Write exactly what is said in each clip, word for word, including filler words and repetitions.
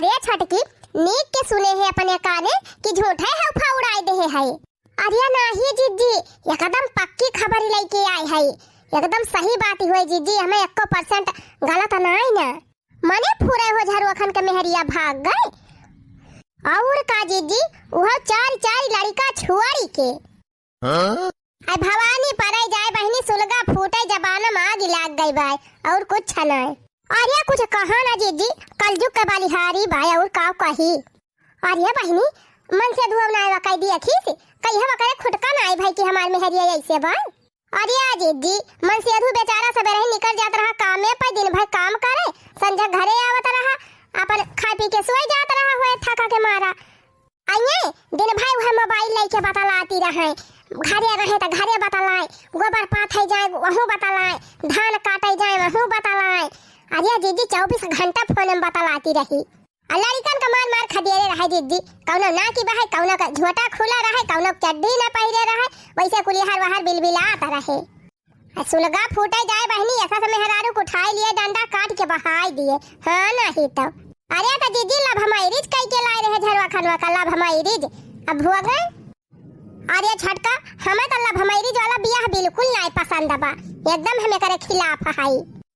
रे छोटकी, नीक के सुने है अपने काने कि झूठे हौफा उड़ाए देहे है। अरे नाही जिज्जी, एकदम पक्की खबर लइके आए है, एकदम सही बात ही हुए जिज्जी, हमें एको percent गलत नाई ना। मने फुरे हो झरुअखन के मेहरिया भाग गए। और का जिज्जी, उहो चार चार लड़िका छुआरी के। हाँ? अरे भवानी परे जाए बहिनी, सुलगा फूटे जबाना में आग लाग गई बाय, और कुछ नाय। अरे कुछ कहा ना जिज्जी, कलजुग के बलिहारी बाय, और का कही। अरे बहिनी, मनसेधु नाय वकाई दिया खीस, कहिया वकरे खुटका नाय भाई कि हमार मेहरिया ऐसे बाय। अरे जिज्जी, मनसेधु बेचारा सबेरे ही निकल जात रहा कामे पे, दिन भर काम करे, संझा घरे आवत रहा, अपन खा पी के सोई जात रहा हुए थका के मारा। अइये, दिन भर उहे mobile लइके बतलाती रहे। घरे रहे त घरे बतलाए, गोबर पाथे जाए वहू बतलाए, धान काटे जाए वहू बतलाए। अरे जिज्जी, चउबीस घंटा phone में बतलाती रही। आ लड़िकन का मार मार खदेरे रहे जिज्जी, कउनो नाकी बहे, कउनो का झोटा खुला रहे, कउनो चड्डी न पहिरे रहे, वैसे कुलिहर वहर बिलबिलात रहे। आ सुलगा फूटे जाए बहिनी, ऐसा से मेहरारू को उठाए लिए, डंडा काट के बहाई दिए। हाँ, नहीं तो। अरे तो जिज्जी love marriage कई के लाए रहे झरवा खनवा का love marriage। अब हुआ गए। अरे छोटका, हमें तो love marriage वाला बियाह बिल्कुल नहीं पसंद बा, एकदम हमें करे खिलाफ हई।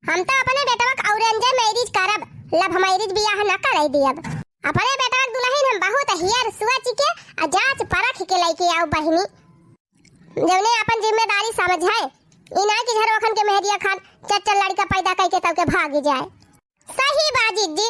हम तो अपने बेटवा के arrange marriage करब, love marriage बियाह न करे दियब। अपने बेटवा के दुल्हन हम बहुत हियर सोच के आ जांच परख के लइके आउ बहिनी। जउने अपन जिम्मेदारी समझे, ई ना कि झरोखन के मेहरिया खान चट चट लड़का पैदा कइके तब के भागी जाए। सही बा जिज्जी,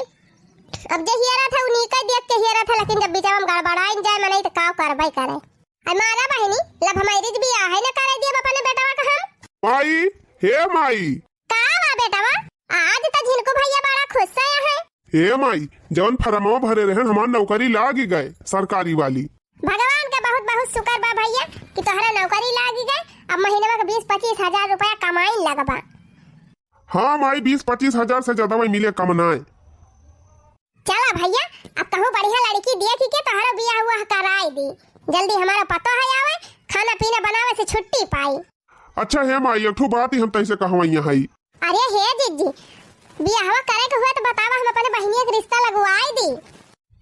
अब जे हियरा था उ नीके देख के हियरा था, लेकिन जब बिचवा में गड़बड़ाइन जाए मनई त का करबे करे। अरे मारा बहिनी, love marriage बियाह न करे दियब अपने बेटवा का हम। माई, हे माई। का बा बेटवा? आज त झिनकू भैया बड़ा खुश से है। हे माई, जवन फरमवा भरे रहन हमार नौकरी लागी गए सरकारी वाली। भगवान का बहुत बहुत शुक्र बा भैया कि तोहरा नौकरी लागी गए। अब महीनवा के बीस पच्चीस हजार रुपया कमाइन लगबा। हाँ माई, बीस पच्चीस हजार से ज्यादा माई मिले कम नाय। चला भैया, अब कहूँ बढ़िया लड़की देख के तोहरो बियाह हुआ कराई दी। जल्दी हमारा पतो है आवे, खाना पीना बनावे से छुट्टी पाई। अच्छा हे माई, एक ठो बात ही हम तैसे कहवैया हई। अरे हे जिज्जी, बियाहवा करे के हुआ त बतावा, हम अपने बहिनिया के रिश्ता लगवाई दी।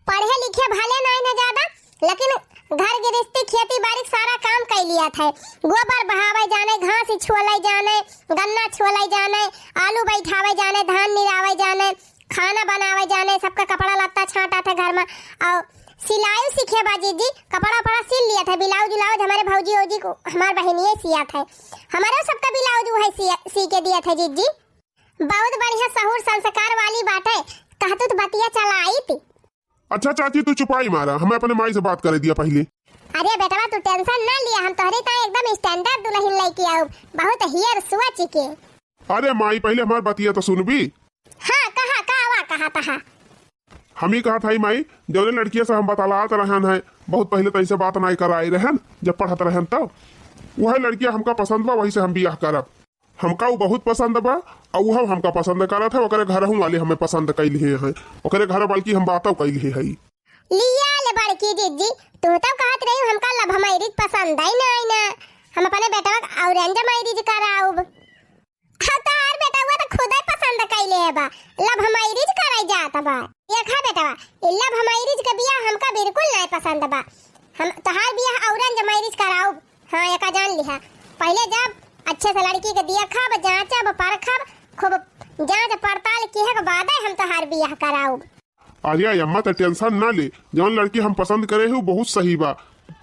पढ़े लिखे भले नाई न ज्यादा, लेकिन घर गृहस्थी खेती बाड़ी के सारा काम कई लिया थे। गोबर बहावे जाने, घास ही छोले जाने, गन्ना छोले जाने, आलू बैठावे जाने, धान निरावे जाने, खाना बनावे जाने, सबका कपड़ा लत्ता छांटा थे घर में। और सिलाई सीखे बा जिज्जी, कपड़ा उपड़ा सिल लिया थे, ब्लाउज उलाउज हमारे भौजी औजी को हमार बहिनिये सिया थे, हमारे सबका ब्लाउज उहे सिया, सी के दिया थे जिज्जी। बहुत बढ़िया सहूर संस्कार वाली बाटे, कहतू तो बतिया चलाई थी। अच्छा चाची, तू चुपाई मारा, हमें अपने माई से बात करे दिया पहिले। अरे बेटवा, तू tension ना लिया, हम तोहरे ताई एकदम standard दुल्हन लइके आउब, बहुत हियर सोच के। अरे माई, पहिले हमार बतिया तो सुनबी। हाँ, कहा, का वा, कहा तहा। हम ही कहा था माई, जौने लड़किया से हम बतलात रहन है, बहुत पहिले तैसे बात नाई कराए रहन, जब पढ़त रहन तब। वह लड़किया हमका पसंद बा, वही से हम बियाह करब। हमका उ बहुत पसंद बा, और वह हमका पसंद करत है, ओकरे घरहू वाले हमें पसंद कइ लिहे हैं, ओकरे घर वाले की हम बातों कइ लिहे हई। लिया ले बड़की जिज्जी, तू तो कहत रही हमका love marriage पसंद आई ना, आई ना, हम अपने बेटवा के arrange marriage कराउब। हाँ, तोहार बेटवा तो खुदे पसंद कइले बा, love marriage करे जात बा। देखा बेटवा, ई love marriage के बियाह हमका बिल्कुल नहीं पसंद बा। हम तोहार बियाह arrange marriage कराउब। हाँ, एका जान लिहा, पहिले जब अच्छे से लड़की के देखब, जांचब, परखब, खूब जांच पड़ताल किहे के बादे हम तोहार बियाह कराउब। अरे अम्मा, त tension ना ले, जौन लड़की हम पसंद करे हूँ बहुत सही बा,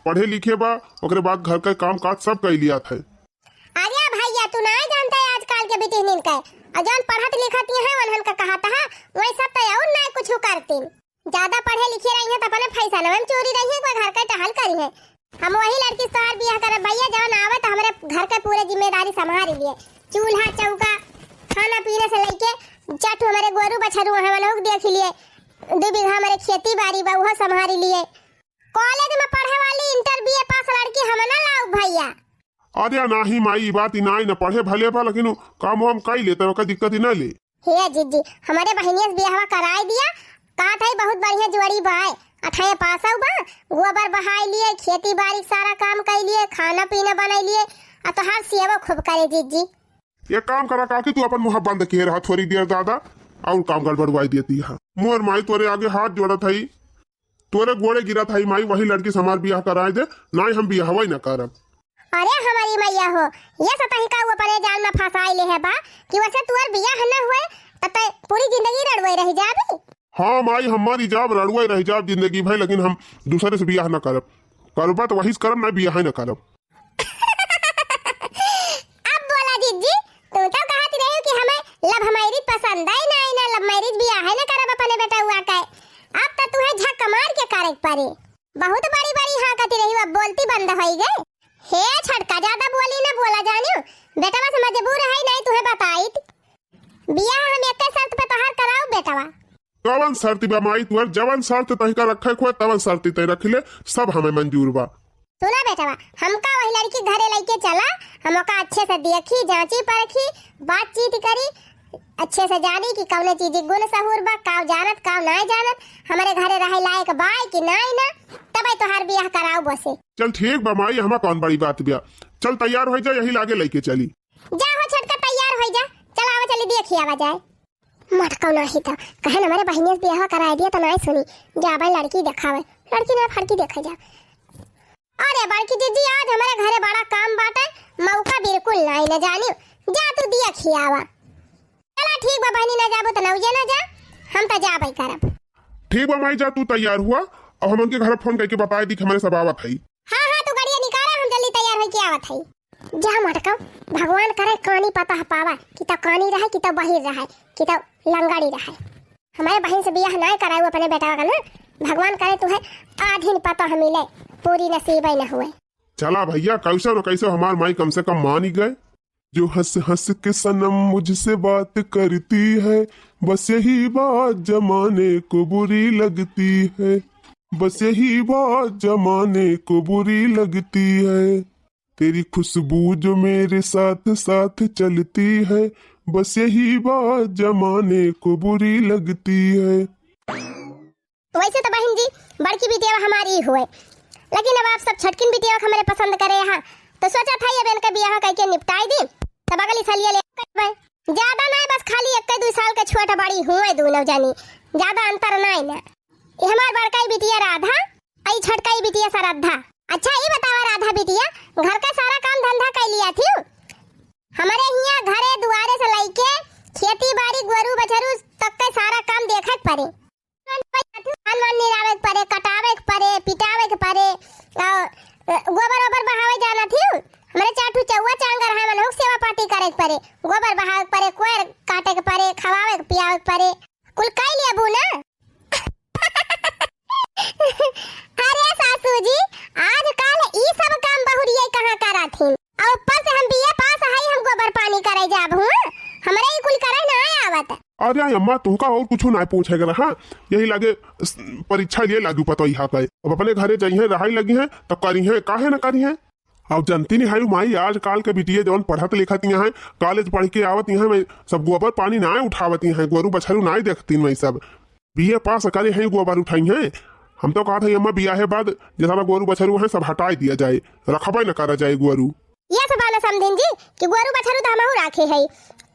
पढ़े लिखे बा, ओकरे बाद घर के काम काज सब कइ लिया थे। अरे भैया, तू ना जानते आजकल के बिटिहनिन के, और जौन पढ़त लिखत ही हैं उन्हन का कहत है, वही सब तो और ना कुछ करतीन। ज्यादा पढ़े लिखे रही हैं तो अपने फैशन में चोरी रही हैं, कोई घर का टहल करी है। हम वही लड़की से तोहार बियाह करब भैया, जौन आवे तो हमरे घर के पूरे जिम्मेदारी संभाल लिए, चूल्हा चौका, खाना पीने से लेके चार ठो हमारे गोरू बछरू हैं, वो लोग देख लिए, दो बीघा हमारे खेती बाड़ी बा, वो संभाल लिए। कॉलेज में पढ़े वाली इंटर बीए पास लड़की हम ना लाउब भैया। अरे नाही माई, ई बात ही नाही न, पढ़े भले बा, लेकिन उ काम वाम कई लेते, ओकर दिक्कत ही ना ले। हे जिज्जी, हमारे बहिनिया से बियाहवा कराई दिया, कहत है बहुत बढ़िया जोड़ी बाय, अठाए पासौ बा, गोबर बहाई लिए, खेती बाड़ी सारा काम कई लिए, खाना पीना बनाई लिए, आ तोहार सेवा खूब करे जिज्जी। एक काम करा काकी, तू अपन मुंह बंद किए रहा थोड़ी देर दादा। और काम गड़बड़वाई देती है। मोर माई तोरे आगे हाथ जोड़त हई, तोरे गोड़े गिरत हई माई, वही लड़की से हमार बियाह कराए दे, नाई हम बियाहवा ही ना करब। अरे हमारी मैया हो, ये सतही का वो परे जाल में फंसाई ले है बा कि वैसे तुअर बियाह न हुए तब तै पूरी जिंदगी रड़ुए रह जाबी। हाँ माई, हमारी जाब रड़ुए रह जाब जिंदगी भर, लेकिन हम दूसरे से बियाह न करब। करबा तो वही से करब, ना बियाह न करब। अब बोला जिज्जी, तू तो कहत रही कि हमें love marriage पसंद है ना, ना love marriage बियाह है ना करब अपने बेटउआ के। अब तो तुहे झक मार के करे के पड़ी। बहुत बड़ी बड़ी हाँ कहती रही, अब बोलती बंद होई गई। हे छोटका, ज्यादा बोली ना बोला जानियो, बेटवा से मजबूर है नहीं तुहे बताइत। बियाह हम एक शर्त पे तोहार कराऊ बेटवा। कवन शर्त बा माई तुहर? जवन शर्त तहिका रखे खोए तवन शर्त तय रख ले, सब हमें मंजूर बा। सुना बेटवा, हमका वही लड़की घरे लइके चला, हम ओका अच्छे से देखी, जांची परखी, बातचीत करी, अच्छे से जानी कि कौने चीज के गुण सहूर बा, काव जानत, काव नाय जानत, हमरे घरे रहे लायक बाय कि नाय ना, तबे तोहार बियाह कराऊ बसे। चल ठीक बा माई, हमा कौन बड़ी बात बिया। चल तैयार हो जा, यही लागे लइके चली। जा हो छोटका, तैयार हो जा, चल आवा, चली देखी आवा जाए। मटकौ नाही त कहे न, हमरे बहिनिया से बियाह कराए दिया त नाही सुनी, जाबे लड़की देखावे, लड़की ना फड़की देखे जा। अरे बड़की जिज्जी, आज हमरे घरे बड़ा काम बाटे, मौका बिल्कुल नाही न जानी, जा तू देखी आवा। चला ठीक बा बहिनी, ना जाबू त नौजे ना जा, हम त जाबे करब। ठीक बा माई, जा तू तैयार हुआ, अब हम उनके घर फोन करके बताए दी कि हमरे सब आवत हई। हाँ हाँ, तू गड़िया निकाला, हम जल्दी तैयार होके आवत हई। जा मटका, भगवान करे कानी पता पावा, कि तब कानी रहे, कि तब बहिर रहे, कि तब लंगड़ी रहे। हमरे बहिन से बियाह नाय कराऊ अपने बेटवा का ना, भगवान करे तुहे आधीन पता मिले, पूरी नसीबे न हुए। चला भैया, कैसे न कैसे हमार माई कम से कम मानी गए। जो हंस हंस के सनम मुझसे बात करती है, बस यही बात जमाने को बुरी लगती है, बस यही बात जमाने को बुरी लगती है। तेरी खुशबू जो मेरे साथ साथ चलती है, बस यही बात जमाने को बुरी लगती है। वैसे तो बहिन जी, बड़की बिटिया हमारी हुए, लेकिन अब आप सब छोटकिन बिटिया के हमरे पसंद करे हैं, तो सोचा था ये बहन के बियाह करके निपटाई दी, तब अगली सलिया ले करबे। ज्यादा नहीं, बस खाली एक दुई साल के छोट बड़ी हुए दोनों जानी, ज्यादा अंतर नहीं ना। ये हमार बड़काई बिटिया राधा, आई छोटकाई बिटिया श्रद्धा। अच्छा ये बतावा राधा बिटिया, घर का सारा काम धंधा कर लिया थी? हमारे हियाँ घरे दुआरे से लइके खेती बाड़ी, गोरू बछरू तक के सारा काम देखे के पड़े। धान वान निरावे के पड़े, कटावे के पड़े, पिटावे के पड़े, और, अ, गोबर ओबर बहावे जाना थी। हमरे चार ठो चौवा चांगर है, मन सेवा पाती करे के पड़े, गोबर बहावे के पड़े, कोयर काटे के पड़े, खवावे के पियावे के पड़े, कुल कई लेबू ना। अरे सासू जी, आजकल ई सब काम बहुरिया कहाँ करत हिन? और ऊपर से हम बीए पास हई, हम गोबर पानी करे जाब हुआ, हमरे ई कुल करे ना आवत। अरे अम्मा, तुहका और कुछ ना पूछे के रहा, यही लागे स-, परीक्षा लिए लाजू पतोहिया का। अब अपने घरे जइहें, रहाई लगी हैं, तब करी हैं, काहे ना करी हैं। अब जनती नहीं है माई, आजकल के बिटिया जौन पढ़त लिखत यहाँ है, कॉलेज पढ़ के आवत यहाँ में सब गोबर पानी ना उठावत यहाँ, गोरू बछरू ना देखती मैं सब। बीए पास करे हैं, गोबर उठाई हैं। हम तो कहत है अम्मा, बियाहे बाद जितना गोरू बछरू हैं सब हटाई दिया जाए, रखबे न करा जाए गोरू। ये सब बात समझिन जी कि गोरू बछरू तो हमहू राखे है,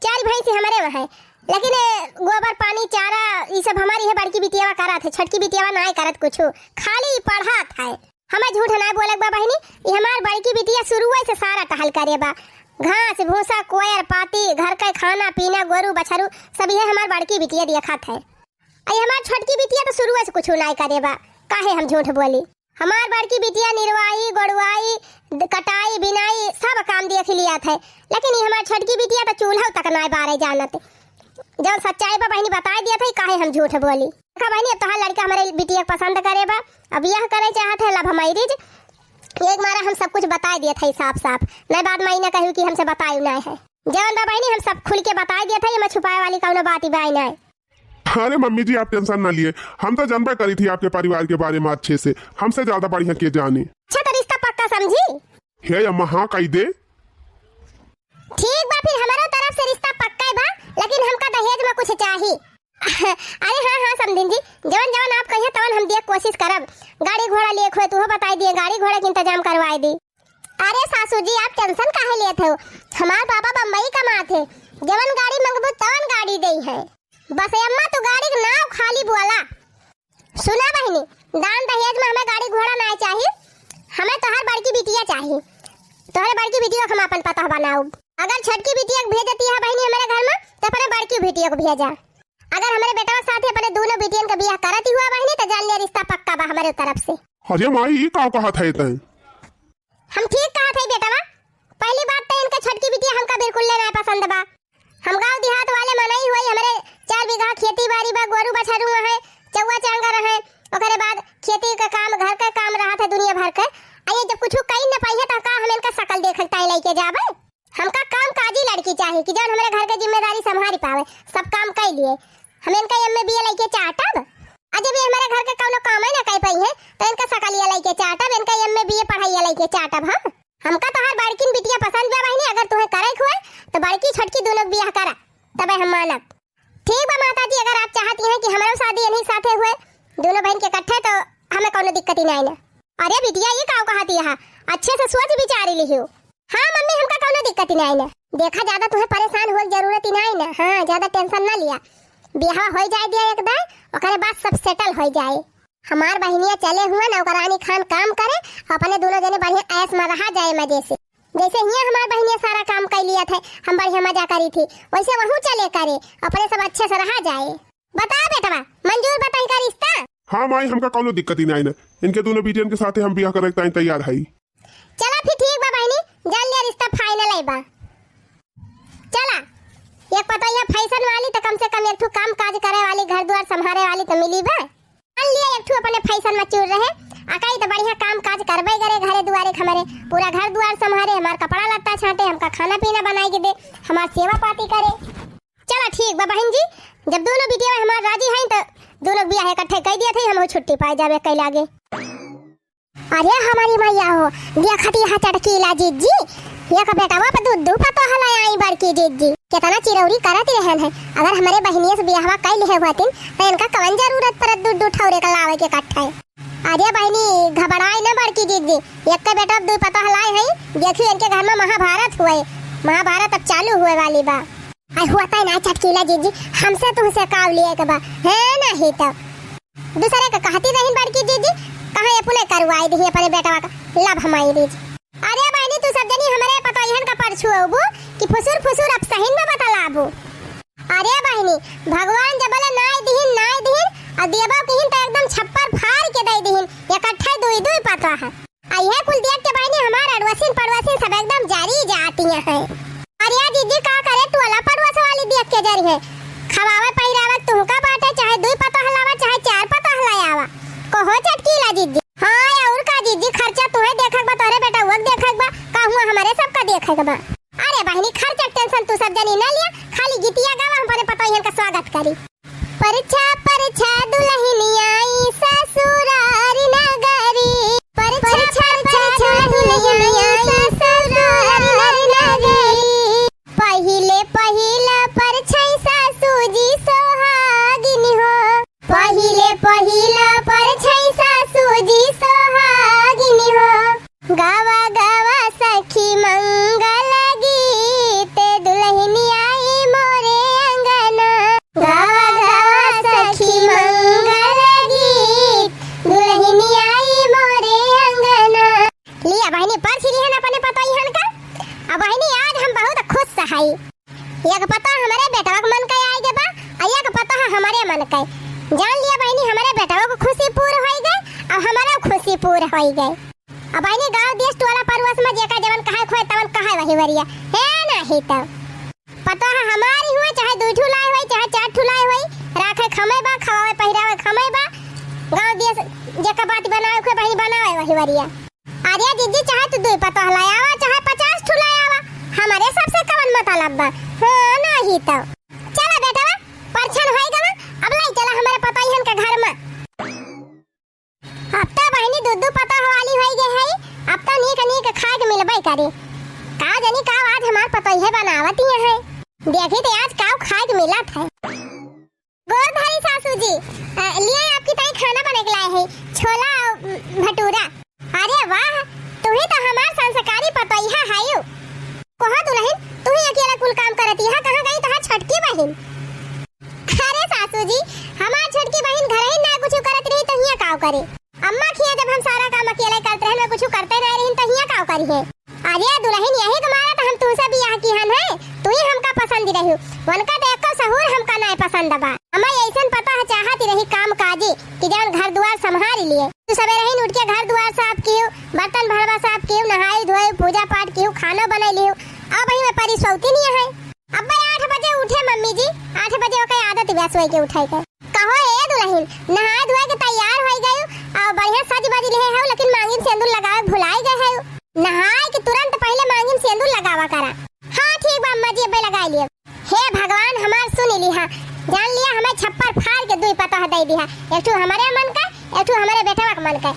चार भैंस हमरे वहाँ है, लेकिन ए, गोबर पानी चारा ई सब हमारी है बड़की बिटियावा करत है, छोटकी बिटियावा ना करत कुछ, खाली पढ़त है। हमें झूठ ना बोले बा बहिनी, ई हमार बड़की बिटिया शुरुए से सारा टहल करे बा, घास भूसा कोयर पाती घर के खाना पीना गोरू बछरू सब ये हमार बड़की बिटिया देखत है। आई हमार छोटकी बिटिया तो शुरुए से कुछ नाई करे बा, काहे हम झूठ बोली? हमार बड़की बिटिया निरवाई, गोड़वाई, द-, कटाई, बिनाई सब काम देख लिया थे, लेकिन ये हमार छोटकी बिटिया तो चूल्हा तक नाई बारे जानत। जौन सच्चाई बा बहिनी बताई दिया थे, काहे हम झूठ बोली? देखा बहिनी, अब तोहार लड़का हमारे बिटिया के पसंद करे बा, अब यह करे चाहत है love marriage। एक मारा हम सब कुछ बताई दिया थे साफ साफ, नहीं बाद में ई ना कहू कि हमसे बतायू नाई है। जौन बा बहिनी हम सब खुल के बताई दिया थे, ये में छुपाए वाली कौनो बात ही बाई नाई। अरे मम्मी जी, आप tension ना लिए, हम तो जानबे करी थी आपके परिवार के बारे में अच्छे से, हमसे ज्यादा बढ़िया के जानी। अच्छा, तो रिश्ता पक्का समझी? हे अम्मा, हाँ कही दे। ठीक बा, फिर हमारो तरफ से रिश्ता पक्का ही बा, लेकिन हमका दहेज में कुछ चाही। अरे हाँ, हाँ समधिन जी, जवन जवन आप कहिए तवन हम दिए कोशिश करब। गाड़ी घोड़ा लिए हुए तुहो बताई दिए, गाड़ी घोड़ा के इंतजाम करवाई दी। अरे सासू जी, आप tension काहे लेत हो? हमार बाबा बम्बई कमात है, जवन गाड़ी मंगबू तवन गाड़ी देई है। बस अम्मा, तू गाड़ी के नाव खाली बोला। सुना बहिनी, दान दहेज में हमें गाड़ी घोड़ा नाय चाही, हमें तोहर बड़की बिटिया चाही। तोहरे बड़की बिटिया के हम अपन पतोह बनाउब। अगर छोटकी बिटिया के भेजती है बहिनी हमरे घर में, तो अपने बड़की बिटिया के भेजा। अगर हमरे बेटवा साथे अपने दोनों बिटियन के बियाह करती हुआ बहिनी, तो जान लिया रिश्ता पक्का बा हमरे तरफ से। अरे माई, ई का कहत है तैं? हम ठीक कहत है बेटवा। पहली बात तो इनके छोटकी बिटिया हमका बिल्कुल ले नाय पसंद बा। हम गाँव देहात वाले मनई हुई, हमरे चार बीघा खेती बाड़ी बा, गोरू बछरू है, चौवा चांगर है, ओकरे बाद खेती के काम, घर के काम रहत है दुनिया भर के। आ ये जब कुछ कई न पाई है तो का हम इनका शकल देखे ताई लेके जाबे? हमका काम काजी लड़की चाही कि जौन हमरे घर के जिम्मेदारी संभारी पावे, सब काम कई लिए। हम इनका एम ए बी ए लेके चाटब? आ जब ये हमरे घर के कौनो काम ही ना कई पाई है तो इनका शकलिया लेके चाटब, इनका एम ए बी ए पढ़ाई लेके चाटब हम। हमका तोहार बड़किन बिटिया पसंद बा बहिनी, अगर तुहे करे के होए तो बड़की छोटकी दोनों के बियाह करा, तबे हम मानब। ठीक बा माता जी, अगर आप चाहती हैं कि हमरो शादी इन्हीं साथे हुए, दोनों बहन के इकट्ठे, तो हमें कौनो दिक्कत ही नहीं ना। अरे बिटिया, ये का कहती है? अच्छे से सोच विचार लिहियो। हाँ मम्मी, हमका कौनो दिक्कत ही नहीं ना। देखा, ज्यादा तुहे परेशान होए के जरूरत ही नहीं ना। हाँ, ज्यादा tension ना लिया, बियाह हो जाए दिया एक दाए, ओकरे बाद सब settle हो जाए। हमार बहिनिया चले हुए नौकरानी खान काम करे, अपने दोनों जने बढ़िया ऐश में रहा जाए मजे से। जैसे हियाँ हमार बहिनिया सारा काम कर लिया थे, हम बढ़िया मजा करी थी, वैसे वहूँ चले करे, अपने सब अच्छे से रहा जाए। बता बेटवा, मंजूर बा तोहका रिश्ता? हाँ माई, हमका कौनो दिक्कत ही नहीं ना, इनके दोनों बिटियन के साथे हम बियाह करे के ताई तैयार हई। चला फिर ठीक बा बहिनी, जान लिया रिश्ता final है बा। चला, एक पतोहिया fashion वाली तो कम से कम एक ठो काम काज करे वाली, घर द्वार संभारे वाली तो मिली बा। जान लिया एक ठो अपने fashion में चूर रहे, आ कई तो बढ़िया काम काज करबे करे, घरे दुआरे के हमरे पूरा घर द्वार संभारे, हमार कपड़ा लत्ता छांटे, हमका खाना पीना बनाई के दे, हमार सेवा पाती करे। चला ठीक बा बहन जी, जब दोनों बिटिया हमार राजी हैं तो दोनों बियाह इकट्ठे कर दिया थे, हम छुट्टी पाए जावे कई लागे। अरे हमारी मैया हो, देखत यहाँ चटकीला जिज्जी, एक बेटवा पे दू दू पतोह लै आई बड़की जिज्जी। कितना चिरौरी करत रहन है, अगर हमरे बहिनिया से बियाहवा कई लिहे होतिन, तो इनका कवन जरूरत पड़त दू दू ठौरे का लावे के इकट्ठे। अरे बहिनी, घबराई न बड़की जिज्जी, एक बेटवा पे दू पतोह लाए हैं, देखियो इनके घर में महाभारत हुए, महाभारत अब चालू हुए वाली बा। आई हुआ तय ना चटकीला जिज्जी, हमसे तुहसे काव लिए के बा, है नहीं तो। दूसरे के कहती रहिन बड़की जिज्जी, कहाँ ये पुले करवाई दिही अपने बेटवा का love marriage। अरे बहिनी, तू सब जनी हमरे पतोहियन का परछुअबू कि फुसुर फुसुर अब सहिन में बतलाबू। अरे बहिनी, भगवान जब बोले नाय दिहिन, नाय दिहिन, और देबो किहिन तो एकदम छप्पर फाड़ के दे दिहिन, इकट्ठे दुई दुई पतोह। आ इहे कुल देख के बहिनी हमार अड़ोसिन पड़ोसिन सब एकदम जरी जाती हैं। अरे जिज्जी का करे, टोला पड़ोस वाली देख के जरी है। खवावे पहिरावे तुहका बाटे, चाहे दुई पतोह लावा, चाहे चार पतोह ले आवा। कहो चटकीला जिज्जी। हाँ, और का जिज्जी, खर्चा तुहे देखे के बा, तोहरे बेटवा के देखे के बा, का हुआ हमरे सबका देखे के बा? अरे बहिनी, खर्चा के tension तू सब जनी ना लिया, खाली गीतिया गावा, हम अपने पतोहियन का स्वागत करी। परछा परछा दुलहिन आई ससुरार नगरी। परछा परछा दुलहिन आई ससुरार नगरी। पहिले पहिल परछै सासू जी सोहागिन हो। पहिले पहिल परछै सासू जी सोहागिन हो। गावा गावा सखी मंगल गीत, दुलहिन आई मोरे अंगना। गावा गावा सखी मंगल गीत, दुलहिन आई मोरे अंगना। लिया बहिनी, परछि लिहन अपने पतोहियन का। अब बहिनी, आज हम बहुत खुश हई। एक पतोह हमरे बेटवा के मन के आए के बा, आ एक पतोह हमरे मन के। जान लिया बहिनी, हमरे बेटवा के खुशी पूर होई गए, अब हमारा खुशी पूर होई गए। अब बहिनी, गाँव देश टोला पड़ोस में जेका जवन कहे खोए तवन कहे वही वरिया, है नहीं तो। पतोह हमारी हुए, चाहे दुई ठू लाए हुए, चाहे चार ठू लाए हुए, राखे खमे बा, खवावे पहिरावे खमे बा। गाँव देश जेका बात बनावे खोए बहिनी बनावे वही वरिया। अरे जिज्जी, चाहे तू दुई पतोह लायावा, चाहे पचास ठू लायावा, हमरे सबसे कवन मतलब बा? हाँ, नाही तो। चला बेटवा, परछन होई गवा, अब लाई चला हमरे पतोहियन के घर में। अब तो बहिनी दू दू पतोह वाली होई गई है, अब तो नीक नीक खाए के मिलबे करे। का जानी का आज हमार पतोहिए बनावत ही है, देखी तो आज का खाए के मिलत है। गोर धरी सासू जी, अ, लिए आपकी ताई खाना बने के लाए है, छोला और, उम, भटूरा। अरे वाह, तू ही तो हमार संस्कारी पतोहिया हायू। कहो दुलहिन, तू ही अकेला कुल काम करती है, कहाँ गई तोहार छोटकी बहिन? अरे करे। अम्मा खिया जब हम सारा काम अकेले करत रहन, वे कुछ करते नाहीं रहिन, त हियाँ का करिहैं? अरे दुलहिन, यही के मारे त हम तुहसे बियाह किहन है, तू ही हमका पसंद रहिउ। उनका त एको सहूर हमका नाहीं पसंद बा। हमें अइसन पतोह चाहत रही काम काजी कि जउन घर दुआर संभारी लिए। तू सबेरहिन उठ के घर दुआर साफ किहु, बर्तन भड़वा साफ किहु, नहाई धोई, पूजा पाठ किहु, खानो बनाई लिहु। अब वही में परी सौती नहीं है। अब्बे आठ बजे उठे मम्मी जी, आठ बजे ओके आदत बा सोए के उठे के। कहो ए दुलहिन, नहाए धोए के तैयार होइ गयु, अउ बढ़िया सज बज लिहे हउ, लेकिन मांगी में सेंदूर लगावे भुलाए गए हउ। नहाए के तुरंत पहिले मांगी में सेंदूर लगावा करा। हाँ ठीक बा अम्मा जी, अब्बे लगाए लिए। हे भगवान हमार सुन लिहा, जान लिहा हमें छप्पर फाड़ के दुई पतोह दे दिहा, एक ठो हमरे मन का, एक ठो हमरे बेटवा के मन का।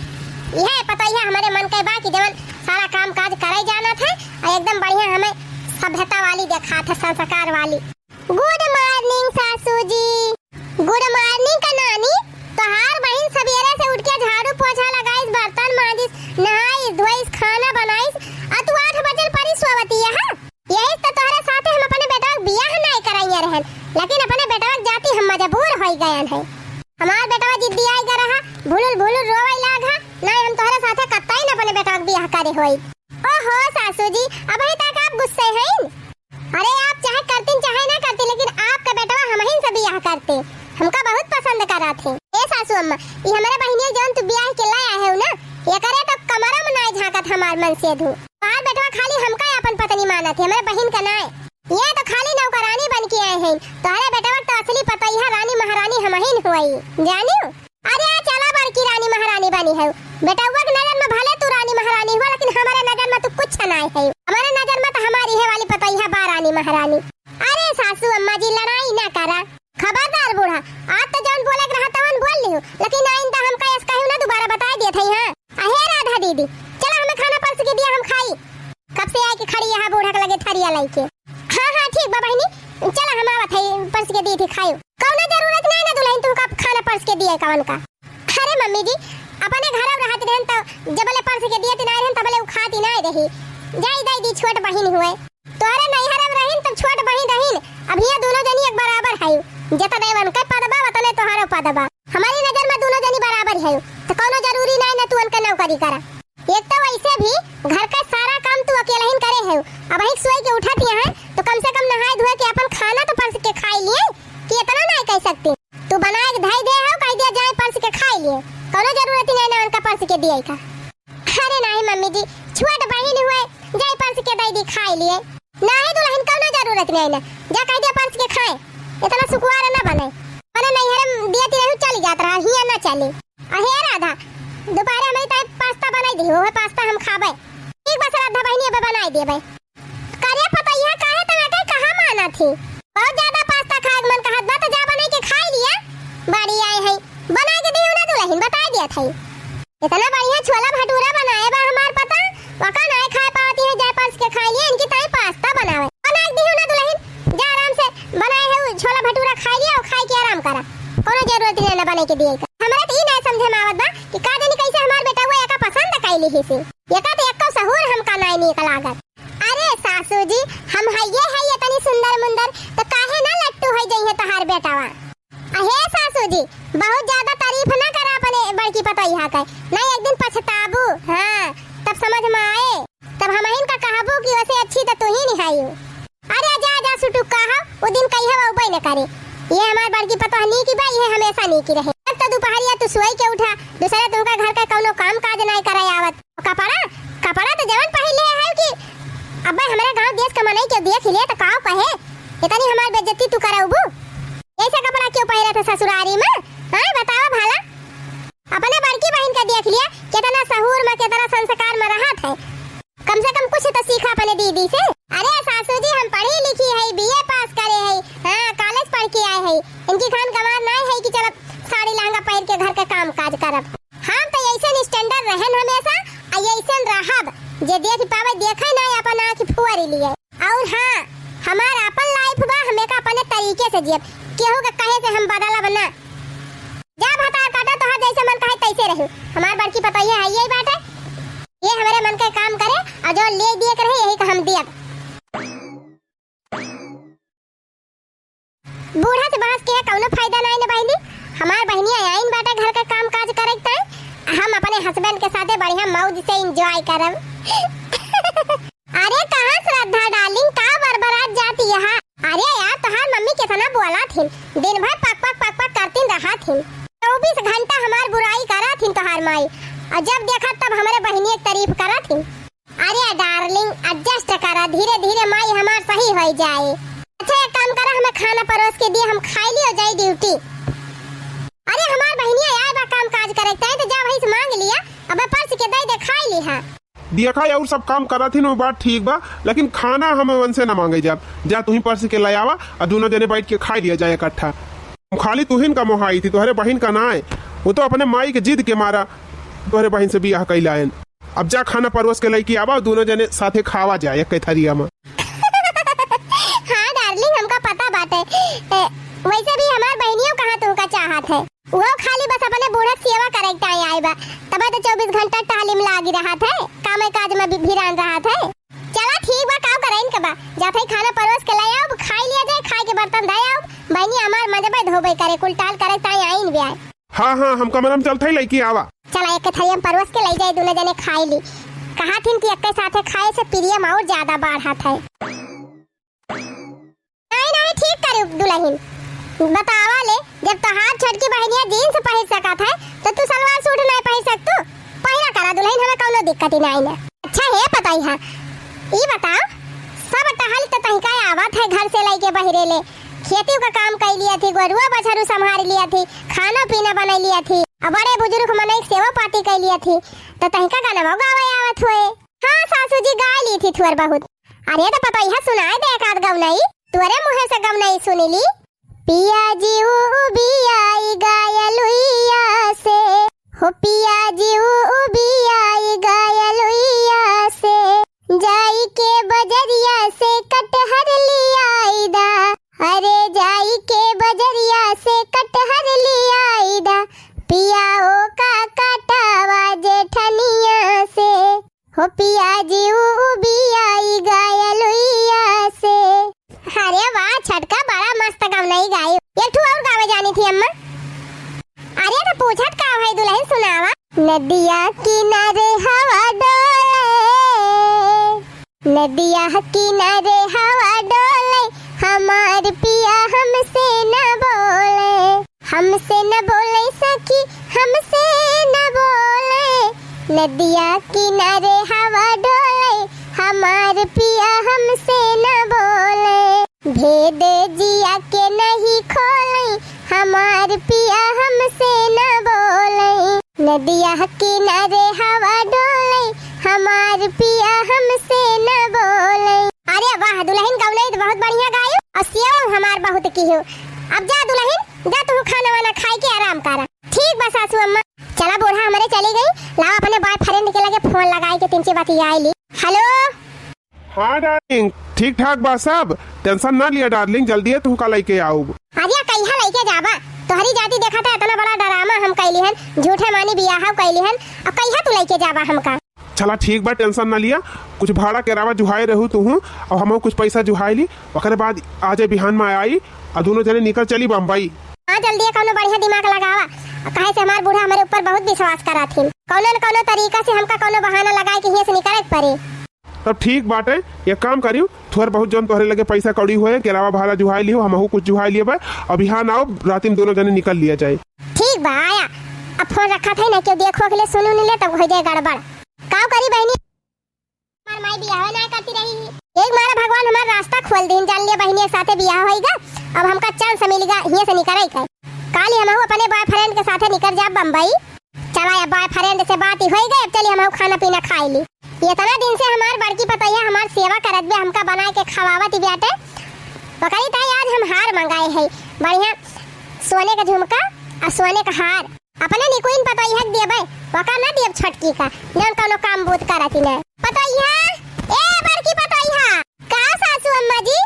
यह पतोहिया हमरे मन का बा कि जवन सारा काम काज करे जानत है अउ एकदम बढ़िया हमें सभ्यता वाली देखात है, संस्कार वाली। Good morning सासू जी। Good morning का नानी, तोहार बहिन सबेरे से उठ के झाड़ू पोछा लगाइस, बर्तन मांजिस, नहाइस धोइस, खाना बनाइस, अउ तू आठ बजे परी सोवती है। यही तो तोहरे साथे हम अपने बेटवा के बियाह नाहीं कराइए रहन, लेकिन अपने बेटवा के जाति हम मजबूर होइ गयन है। हमार बेटवा जिद्दी आइ गा रहा, भुलुल भुलुल रोवै लाग हा, नाहीं हम तोहरे साथे कतई न अपने बेटवा के बियाह करे होई। ओहो सासू जी, अबही तक आप गुस्से हैं? अरे आप चाहे करतीन चाहे ना करतीन, लेकिन आपका बेटवा हमहिन से बियाह करते, हमका बहुत पसंद करत है। ए सासू अम्मा, ई हमरे बहिनिया जौन तू बियाह के लाए आए हो ना, एकरे तो कमरा में नाय झांकत हमार मन से धू। तोहार बेटवा खाली हमका अपन पत्नी मानत है, हमरे बहिन का नाय। ये तो खाली नौकरानी बन के आए हैं, तोहरे बेटवा तो असली पतोहिया रानी महारानी हमहिन हुई, जानियो। अरे चला बड़की रानी महारानी बनी है, बेटवा के नजर में भले तू रानी महारानी हुआ, लेकिन हमारे नजर में तू कुछ नाय है। हमारे नजर में तो हमारी है वाली पतोहिया बा रानी महारानी। अरे सासू अम्मा जी लड़ाई ना करा। खबरदार बूढ़ा, आज तो जौन बोले के रहा तवन बोल लिहू, लेकिन आइंदा हमका ऐस कहू ना, दोबारा बताए देत हई। हाँ, अहे राधा दीदी, चला हमें खाना परस के दिया, हम खाई। कब से आए के खड़ी यहाँ बूढ़ा के लगे थरिया लइके। हाँ, हाँ, ठीक बा बहिनी, चला हम आवत हई, परस के दी थी खाई। कौनो जरूरत नाय ना दुलहिन तू का खाना परस के दिए कवन का। अरे मम्मी जी, अपने घर रहत रहन तो जबले परस के दिए नाय रहन तबले उ खाती नाय रही। जाई दाई दी छोट बहिन हुए। तोहरे नैहर में रहिन तब छोट बहिन रहिन, अब हियाँ दोनों जनी एक बराबर है। जतने उनके पद बा, वतने तोहरो पद बा। हमारी नजर में दोनों जनी बराबर है, तो कौनो जरूरी नाय ना तू उनके नौकरी करा। एक तो वैसे भी घर का सारा काम तू अकेलहिन करे है, अब ही सोई के उठत यहाँ तो कम से कम नहाए धोए के अपन खाना तो परस के खाई लिए, कि इतना नाय कह सकती। तू बनाए के धई दे हो, कह दिया जाए परस के खाई लिए, कौनो जरूरत ही नाय ना उनका परस के दिए का। अरे नाहीं मम्मी जी, छोट बहिन हुए, जाई परस के दई दी खाई लिए। नाहीं दुलहिन, कौनो जरूरत नाहीं ना, जा कह दिया परस के खाए, इतना सुकुवार ना बने। अपने नैहर में दिया ती रहू चली जात रहा, हियाँ ना चली। अहे राधा, दोपहरे हमारी ताई पास्ता बनाई दी, वो पास्ता हम खाबे। ठीक बा श्रद्धा बहिनी, अबे बनाई देबे। करे पतैया काहे तना के कहाँ माना थी? बहुत ज्यादा पास्ता खाए के मन कहत बा, तो जा बनाई के खाई लिया। बड़ी आए है, बनाई के दियो ना दुलहिन, बताई दिया था। इतना बढ़िया छोला भटूरा बनाए बा हमार पता, वका नाय खाए पावती है, जाए परस के खाई लिया, इनकी ताई पास्ता बनावे। बनाई के दियो ना दुलहिन, जा आराम से बनाए है उ छोला भटूरा खाई लिया और खाई के आराम करा। कोनो जरूरत नहीं ना बनाई के दिए का। हमरा तो ई नाय समझे में आवत बा कि का जानी कैसे हमार बेटा हुआ एका पसंद कैली ही से। एका तो एक्को सहूर हमका नाय नीक लागत। अरे सासू जी, हम हइये है इतनी सुंदर मुंदर, तो काहे ना लट्टू है जइहे तोहार बेटावा? अहे सासू जी, बहुत ज्यादा तारीफ ना करा अपने बड़की पतोहिया के, नहीं एक दिन पछताबू। हाँ, तब समझ में आए, तब हमहिन का कहबू कि वैसे अच्छी तो तू ही निहाई हो। अरे जा जा सुटुक्का हो, उ दिन कहिए वो उबई न करे। ये हमार बड़की पतोह नीकी बा, ये हमेशा नीकी रहे। अब तो दोपहरिया तू सोई के उठा, दूसरा तुमका घर का कौनो काम काज नाय करे आवत। कपड़ा, कपड़ा तो जवन पहिन ले है कि अब्बे हमारे गांव देश का मनई के देख ले तो काव कहे, इतनी हमार बेइज्जती तू कराउबू? ऐसा कपड़ा क्यों पहिरे थे ससुरारी में? हाँ, बताओ भला। अपने बड़की बहिन का देख लिया, कितना सहूर में, कितना संस्कार में रहत है। कम से कम कुछ तो सीखा अपने दीदी से। अरे सासू जी, हम पढ़ी लिखी है, बीए पास करे है, हाँ, कॉलेज पढ़ के आए है। इनकी खान गंवार नाय है कि चलब साड़ी लहंगा पहिर के घर के काम काज करब। हम तो ऐसे standard रहन हमेशा, आ ऐसे रहब, जे देख पावे देखे ना अपन आँख फुअरी लिए। और हाँ, हमार अपन life बा, हम एका अपने तरीके से जियब, केहू के कहे से हम बदलब ना। जा भतार काटा, तोहार जैसे मन कहे तैसे रहू। हमार बड़की पतोहिया है यही बाटे, ये हमरे मन के काम करे और जो ले दिए के रहे यही का हम दियब। बूढ़ा से बहस के कौनो फायदा नाई न बहिनी। हमार बहिनिया आइन बाटे घर के काम काज करे के ताई, यहाँ मौज से enjoy करब। अरे कहाँ श्रद्धा darling, का बरबरात जाती यहाँ? अरे यार, तोहार मम्मी कितना बोला थिन, दिन भर पक पक पक पक करतीन रहा थिन। चउबीस घंटा हमार बुराई करा थिन तोहार माई, और जब देखा तब हमरे बहिनी के तारीफ करा थिन। अरे darling, adjust करा, धीरे धीरे माई हमार सही होइ जाए। अच्छा, एक काम करा, हमें खाना परोस के दिया, हम खाई ली और जाई duty। अरे हमार बहिनिया आए बा काम काज करे के, तो जा वहीं से मांग लिया, अब परस के दे दे, खाई ली। हाँ। देखा, और सब काम करत ही न, बात ठीक बा, लेकिन खाना हमें उनसे ना मांगे जाब। जा तुहीं परस के ले आवा और दोनों जने बैठ के खाई लिया जाए इकट्ठा। खाली तुहिन का मोहाई थी, तोहरे बहिन का ना है। वो तो अपने माई के जिद के मारा तोहरे बहिन से बियाह कैला है। अब जा खाना परोस के लइके आवा, दोनों जने साथे खावा जाए एक थरिया में। हाँ darling, हमका पता बाटे। ए, वैसे भी हमार बहिनियों कहाँ तुमका चाहत है, वो खाली बस अपने बूढ़ा के सेवा करे के ताई आए बा, तबे तो चउबीस घंटा टहली में लागी रहत है, काम काज में भी भिरान रहत है। चला ठीक बा, काव करे इनके बा, जात है खाना परोस के ले आओ, खाई लिया जाए, खाए के बर्तन धे आओ। बहिनी हमार मजबे धोबे करे, कुल टाल करे ताई आइन भी आए। हाँ, हाँ, हम कमरा में चलत हई, लइके आवा। चला, एक थरिया में परोस के लई जाए, दोनों जने खाई ली। कहा थिन कि एक साथे खाए से प्रेम और ज्यादा बढ़त है। नहीं, नहीं, ठीक करू दुलहिन। बतावा ले, जब तोहार छोटकी बहिनिया jeans पहिर सकत है, तो तू सलवार suit नहीं पहिर सकतू? पहिरा करा दुलहिन, हमें कौनो दिक्कत ही नहीं ना। अच्छा हे पतोहिया, ई बताओ, सब टहल तो तहिका आवत है घर से लइके बहिरे ले, खेतियो का काम कइ लिया थी, गोरुआ बछरू संभार लिया थी, खाना पीना बनाइ लिया थी, अब बड़े बुजुर्ग मनई के सेवा पाती कइ लिया थी, तो तहिका गाना गावे आवत हुए। हाँ सासू जी, गाइ ली थी थोर बहुत। अरे तो पतोहिया सुनाए दे एक आध गवनई, तोरे मुँहे से गवनई सुनी ली। पिया जी उ बियाई गायल हुइया से, हो पिया जी उ बियाई गायल हुइया से, जाई के बजरिया से कटहर लियाई दा, अरे जाई के बजरिया से कटहर लियाई दा, पिया ओ का काटावा जेठनिया से, हो पिया जी उ बियाई गायल हुइया से। अरे वाह छोटका, बड़ा मस्त गवनई गाई। एक ठो और गावे जानी थी अम्मा। अरे तो पूछत का है दुलहिन, सुनावा। नदिया किनारे हवा डोले, नदिया किनारे हवा डोले, हमार पिया हमसे न बोले, हमसे न बोले सखी, हमसे न बोले। नदिया किनारे हवा डोले, हमार पिया हमसे न बोले। भेद जिया के नहीं खोले, हमार पिया हमसे न बोले। नदिया किनारे हवा डोले, हमार पिया हमसे न बोले। अरे वाह दुलहिन, गवनई तो बहुत बढ़िया गायो और सेवा हमार बहुत किहो। अब जा दुलहिन, जा तू खाना वाना खाई के आराम करा। ठीक बा सासू अम्मा। चला बूढ़ा हमरे चली गई, लावा अपने boyfriend के लगे phone लगाई के तिनची बतियाई ली। Hello। हाँ darling, ठीक ठाक बा सब, tension ना लिया darling, जल्दी है तुहका लइके आउब। अरे कहिया लइके जाबा? तोहरी जाति देखत है इतना बड़ा drama हम कइली हन, झूठे मानी बियाह कइली हन, अब कहिया तू लइके जाबा हमका? चला ठीक बा, tension ना लिया, कुछ भाड़ा किरावा जुहाए रहू तुहू, अब हमहू कुछ पैसा जुहाए ली, ओकरे बाद आजे बिहान में आई और दोनों जने निकल चली बम्बई। हाँ जल्दी कौनो बढ़िया दिमाग लगावा, काहे से हमार बूढ़ा हमरे ऊपर बहुत विश्वास करत हिन, कौनो न कौनो तरीका से हमका कौनो बहाना लगाए के हियाँ से निकले के पड़ी। तब ठीक बाटे, एक काम करियो, थोर बहुत जौन तोहरे लगे पैसा कौड़ी होए, किरावा भाड़ा जुहाई लियो, हमहू कुछ जुहाई लियो बा। अब बिहान आओ, राती में दोनों जने निकल लिया जाए। ठीक बा, आया। अब phone रखा था ना, क्यों देखो अगले सुनू नहीं ले, तब हो जाए गड़बड़। काव करी बहिनी, हमार माई बियाह ना करती रही। एक मारा भगवान हमार रास्ता खोल दीन, जान लिया बहिनी के साथे बियाह होइगा, अब हमका chance मिलिगा, हियाँ से निकले का। काल ही हमहू अपने boyfriend के साथे निकल जाब बम्बई। चला, अब boyfriend से बात ही होई गई, अब चली हमहू खाना पीना खाई ली। इतना दिन से हमार बड़की पतोहिया हमार सेवा करत बे, हमका बनाए के खवावत ही बाटे। ओकरी ताई आज हम हार मंगाए है, बढ़िया सोने का झुमका और सोने का हार। अपने निकुइन पतोहिया के देबे, ओका ना देब छोटकी का, जौन कौनो काम बूत करत ही ना। पतोहिया, ए बड़की पतोहिया। का सासू अम्मा जी?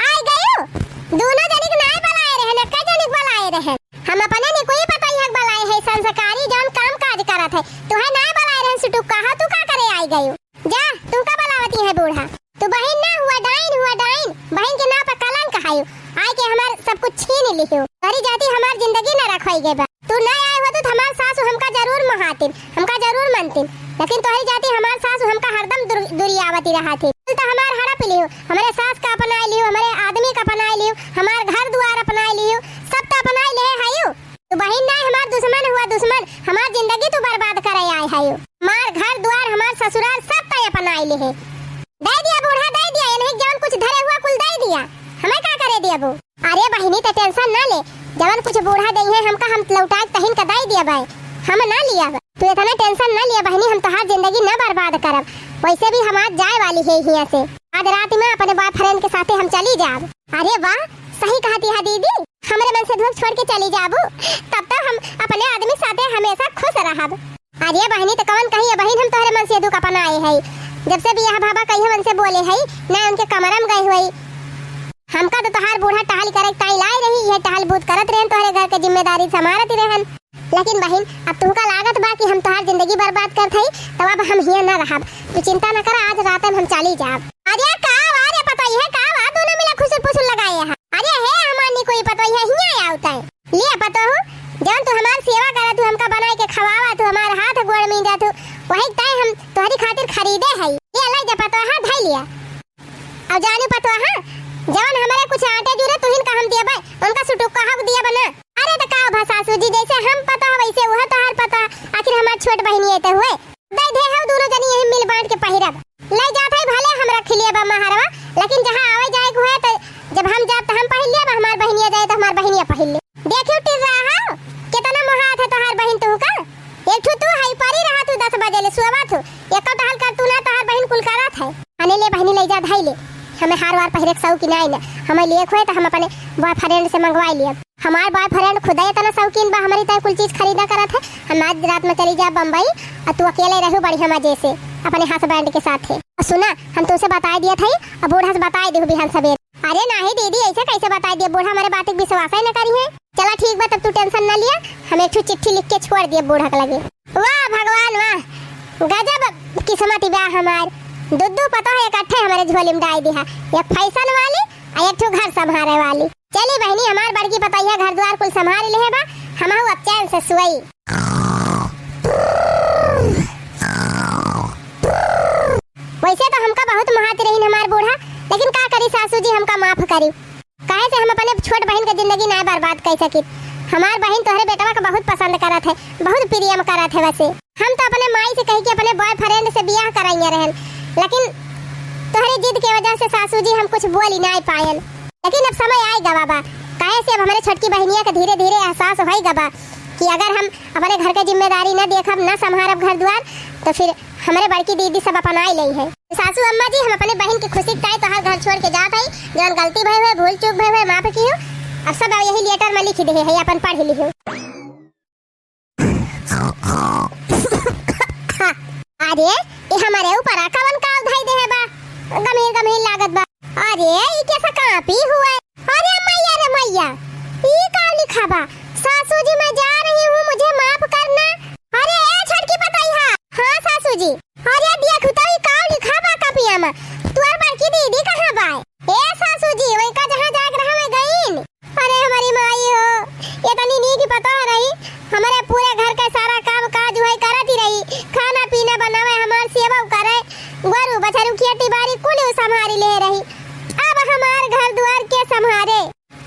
आइ गयो? दोनों जनिक नाय बलाए रहन, एक्के जनिक बलाए रहन। हम अपने निकुई पतोहिया के बलाए है, संस्कारी जौन काम काज करत है। तुहे नाय बलाए रहन, सुटुक्का, हाँ, तू का करे आइ गयो? जा, तू का बलावती है बूढ़ा? तू बहिन ना हुआ, डाइन हुआ, डाइन। बहिन के नाव पे कलंक हायो। आइ के हमार सब कुछ छीन लिहो। तोहरी जाति हमार जिंदगी ना रखवाई गए बा। तू ना आए होतू तो हमार सासू हमका जरूर महातिन, हमका जरूर मनतिन। लेकिन तोहरी जाति हमार सासु हमका हरदम दुर-, दुरियावती रहत ही। कुल त हमार हड़प लिहू, हमरे सास का अपनाइ लिहू, हमरे आदमी का अपनाइ लिहू, हमार घर दुआर अपनाइ लिहू, सब त अपनाइ लिहे हयू। तू बहिन नाहीं, हमार दुश्मन हुआ दुश्मन, हमार जिंदगी तू बर्बाद करे आए हयू। हमार घर दुआर, हमार ससुराल सब त अपनाइ लिहे। दइ दिया बूढ़ा, दइ दिया, इन्हें जवन कुछ धरे हुआ कुल दइ दिया, हमें का करे दिया बू? अरे बहिनी, त tension ना ले, जवन कुछ बूढ़ा देइहैं हमका, हम लौटाइ के तहिन का दइ दिया बाय, हम ना लिया बा। तू इतना tension ना लिया बहिनी, हम तोहार जिंदगी ना बर्बाद करब। वैसे भी हम आज जाए वाली है हियां से। आज रात में अपने boyfriend के साथे हम चली जाब। अरे वाह, सही कहती है दीदी, हमरे मनसेधुआ छोड़ के चली जाबू, तब तो हम अपने आदमी साथे हमेशा खुश रहब। अरे बहिनी, त कवन कही है बहिन, हम तोहरे मनसेधु का अपनाए है। जब से बियाह भवा कही है, उनसे बोले है, ना उनके कमरा में गए हुए। हमका त तोहार बूढ़ा टहल करे ताई लाए रही, ये टहल बूत करत रहन, तोहरे घर के जिम्मेदारी संभारत रहन। लेकिन बहिन, अब तुहका लागत बा कि हम तोहार जिंदगी बर्बाद करत हई, तब अब हम हियां ना रहब। तू चिंता न कर, आज रात में हम चली जाब। अरे का बा रे पतोहिया, का बा दोनों मिला खुसुर फुसुर लगाए है? अरे हे हमार निकोई पतोहिया, हियां आवत है। लिया पतोहू, जवन तू हमार सेवा करत हू, हमका बनाए के खवावत हू, हमार हाथ गोड़ मीजत हू, वही ताई हम तोहरी खातिर खरीदे हई। लिया, ले जा पतोहा, धई लिया। अब जानू पतोहा, जवन हमरे कुछ आटे जुरे तुहिन का हम दिया बा, उनका सुटुक का हक दिया बना। अरे त का भा सासू जी, जैसे हम पतोहा वैसे उहे तोहार पतोहा, आखिर हमार छोट बहिनी है त हुए। दे दे हऊ, दोनों जनी यही मिल बांट के पहिरब। ले जात है भले हम रख लिया बा महरवा, लेकिन जहाँ आवे जाए के हुए त जब हम जाब त हम पहिर लिया बा, हमार बहिनिया जाए त हमार बहिनिया पहिर ले। देखियो टिर्रा हऊ, कितना मोहात है तोहार बहिन तुहका। एक ठू तू है परी रहा तू दस बजे ले सोवा तू, एको टहल कर तू ना तोहार बहिन कुल करत है। अने ले बहिनी ले जा धई ले, हमें हार वार पहिरे के शौकीन नाई ना, हमें लिए खोए त हम अपने boyfriend से मंगवाई लिया। हमार boyfriend खुदे इतना शौकीन बा, हमरी तय कुल चीज खरीदा करत है। हम आज रात में चली जा बम्बई, और तू अकेले रहू बढ़िया मजे से अपने husband के साथ है। और सुना, हम तुमसे बताए दिया था, अब बूढ़ा से बताए देहू बिहान सवेरे। अरे नाही दीदी, ऐसे कैसे बताए दिया, बूढ़ा हमारे बात के विश्वास ही न करी है। चला ठीक बा, तब तू tension न लिया, हम एक ठो चिट्ठी लिख के छोड़ दिया बूढ़ा के लगे। वाह भगवान वाह, गजब किस्मत बा हमार, दू दू पतोह इकट्ठे हमारे झोली में डाल दिया, एक fashion वाली आ एक ठो घर संभारे वाली। चली बहिनी, हमार बड़की पतोहिया घर द्वार कुल संभाल लेहे बा, हमहू अब चैन से सोई। वैसे तो हमका बहुत मोहाती रहीन हमार बूढ़ा, लेकिन का करी सासू जी, हमका माफ करी, काहे से हम अपने छोट बहिन के जिंदगी ना बर्बाद कर सकी। हमार बहिन तोहरे बेटवा के बहुत पसंद करत है, बहुत प्रेम करत है। वैसे हम तो अपने माई से कह के अपने boyfriend से बियाह कराइए रहन, लेकिन तोहरे जिद के वजह से सासू जी हम कुछ बोली ना पायन। लेकिन अब समय आए गवा बा, काहे से अब हमारे छोटकी बहिनिया के धीरे धीरे एहसास होई गवा कि अगर हम अपने घर के जिम्मेदारी ना देखब, ना संभारब घर द्वार, तो फिर हमरे बड़की दीदी सब अपनाई लेई है। सासू अम्मा जी, हम अपने बहिन की खुशी के ताई तोहार घर छोड़ के जात हई, जौन गलती भई है, भूल चूक भई है, माफ किहो। अब सब यही letter में लिख दे है, अपन पढ़ लिहो। अरे, ये हमारे ऊपर आ कवन काल धई दे है बा? गंभीर गंभीर लागत बा। अरे, ये कैसा कापी हुआ है? अरे मैया रे मैया, ये का लिखा बा? सासू जी, मैं जा रही हूँ, मुझे माफ करना। अरे ए छोटकी पतोहिया, हाँ सासू जी। अरे देख तो, ये का लिखा बा कापिया में? तोर बड़की दीदी कहाँ बा? ए सासू जी, वही का जहाँ जाग रहा मैं गईन। अरे हमारी माई हो, ये तनी नीक पतोह रही, हमारे पूरे घर के सारा काम काज वही करत ही रही, खाना पीना बनावे, हमार सेवा करे, गोरू बछरू खेती बाड़ी कुल उ संभारी ले रही। अब हमार घर द्वार के संभारे?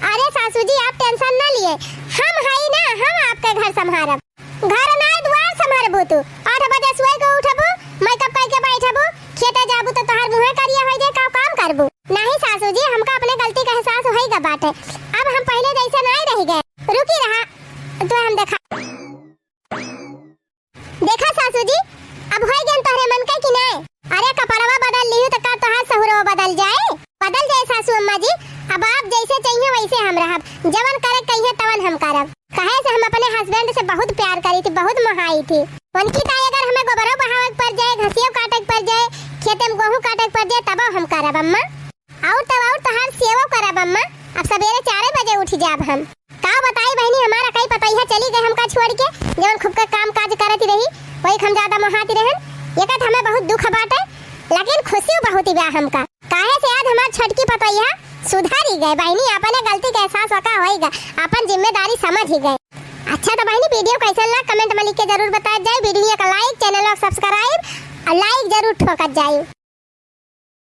अरे सासू जी, आप tension ना लिए, हम हई ना, हम आपके घर संभारब। घर ना, द्वार संभारबू तू। आठ बजे सोए के उठबू, makeup करके बैठबू, खेते जाबू तो तोहार मुँहे करिया हो जाए, का काम करबू? नहीं सासू जी, हमका अपने गलती का एहसास होई गा बाटे। अब हम पहले जैसे नहीं रह गए। रुकी रहा, तो हम देखा। देखा सासू जी, अब होई गन तोहरे मन के कि नहीं? अरे कपड़वा बदल लिहू तो का तोहार सहुरवा बदल जाए? बदल जाए सासू अम्मा जी, अब आप जैसे चाहिए वैसे हम रहब, जवन करे कहिए तवन हम करब। काहे से हम अपने husband से बहुत प्यार करी थी, बहुत मोहाई थी। उनकी ताई अगर हमें गोबरो बहावे के पड़ जाए, घसियो काटे के पड़ जाए, खेते में गोहूँ काटे के पड़ जाए, तबो हम करब अम्मा। और तब और तोहार सेवा करब अम्मा। अब सवेरे चारे बजे उठ जाब हम। का बताई बहिनी, हमारा कई पतोहिया चली गई हमका छोड़ के, जवन खूब का काम काज करत रही, वही हम ज्यादा मोहाती रहन। ये कहत हमें बहुत दुख बाटे, लेकिन खुशी बहुत बा हमका। काहे से आज हमार छोटकी पतोहिया सुधरी गए बहिनी, अपने गलती के एहसास ओका होई गा, अपन जिम्मेदारी समझ ही गए। अच्छा तो बहिनी, video कैसन लगा comment में लिख के जरूर बताया जाए। Video का like, channel का subscribe और like जरूर ठोकत जाई।